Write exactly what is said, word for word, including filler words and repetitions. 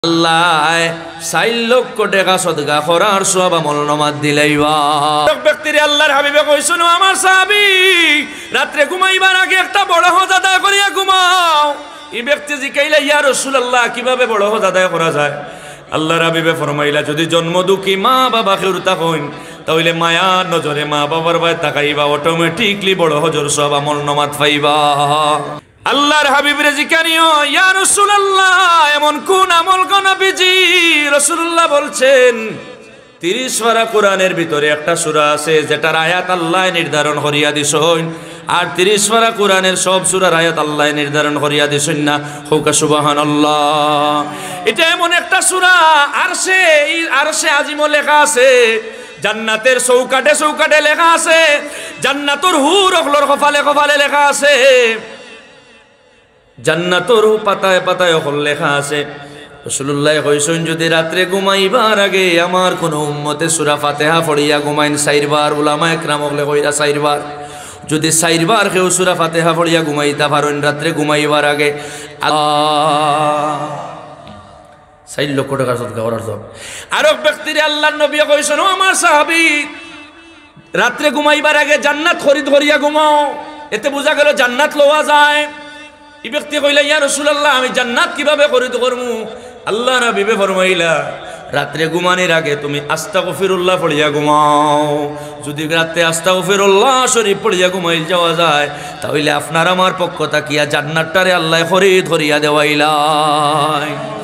আল্লায় চাইর লক্ষ টেকা সদকা করার সওয়াব আমলনামাত দিলাইবা। এক ব্যক্তিরে আল্লার হাবিবে কইছইন, "ও আমার সাহাবী, রাত্রে ঘুমাইবার আগে একটা বড় হজ আদায় করিয়া ঘুমাও।" ই ব্যক্তি জিকাইলা, "ইয়া রাসুলাল্লাহ, কিভাবে বড় হজ আদায় করা যায়?" আল্লার হাবিবে ফরমাইলা, "যুদি জন্ম দুঃখী মা-বাবা কেউর থাকইন, তা অইলে মায়ার নজরে মা-বাবার বায় তাকাইবা, automatically বড় হজর সওয়াব আমলনামাত পাইবা।" আল্লার হাবিবরে জিকানি অয়, "ইয়া রাসুলাল্লাহ, এমন কুন আমল গো নবীজি?" রাসুলুল্লাহ বলছেন, "তিরিশ পারা কুরআনের ভিতরে একটা সূরা আছে, যেটার আয়াত আল্লায় নির্ধারণ করিয়া দিছইন, আর তিরিশ পারা কুরআনের সব সূরার আয়াত আল্লায় নির্ধারণ করিয়া দিছইন না।" কউক্কা সুবহানাল্লাহ। ইটা এমন একটা সূরা, আরশে, ই আরশে আজিমো লেখা আছে, জান্নাতের চৌকাঠে চৌকাঠে লেখা আছে, জান্নাতর হুর অকলর কপালে কপালে লেখা আছে। জান্নাতর পাতায় পাতায় অকল লেখা আছে। রাসুলুল্লায় কইছইন, যুদি রাত্রে ঘুমাইবার আগে আমার কুনু উম্মতে সূরা ফাতেহা পড়িয়া ঘুমাইন চাইরবার, উলামায়ে কেরাম অকলে কইরা চাইরবার, যুদি চাইরবার কেউ সূরা ফাতেহা পড়িয়া ঘুমাইতা পারইন রাত্রে ঘুমাইবার আগে, আল্লাহ চাইর লক্ষ টেকার সদকা করার সওয়াব। আরক ব্যক্তিরে আল্লার নবীয়ে কইছইন, "ও আমার সাহাবী, রাত্রে ঘুমাইবার আগে জান্নাত খরিদ করিয়া ঘুমাও, এতে বুঝা গেল জান্নাত লওয়া যায়।" ই ব্যক্তি কইলা, "ইয়া রাসুলাল্লাহ, আমি জান্নাত কিভাবে খরিদ করমু?" আল্লার হাবিবে ফরমাইলা, "রাত্রে ঘুমানির আগে তুমি আস্তাগফিরুল্লাহ পড়িয়া ঘুমাও। যুদি রাত্রে আস্তাগফিরুল্লাহ শরীফ পড়িয়া ঘুমাইল যাওয়া যায়, তা অইলে আপনার আমার পক্ষ থাকিয়া জান্নাতটারে আল্লায় খরিদ করিয়া দেওয়াইলায়।"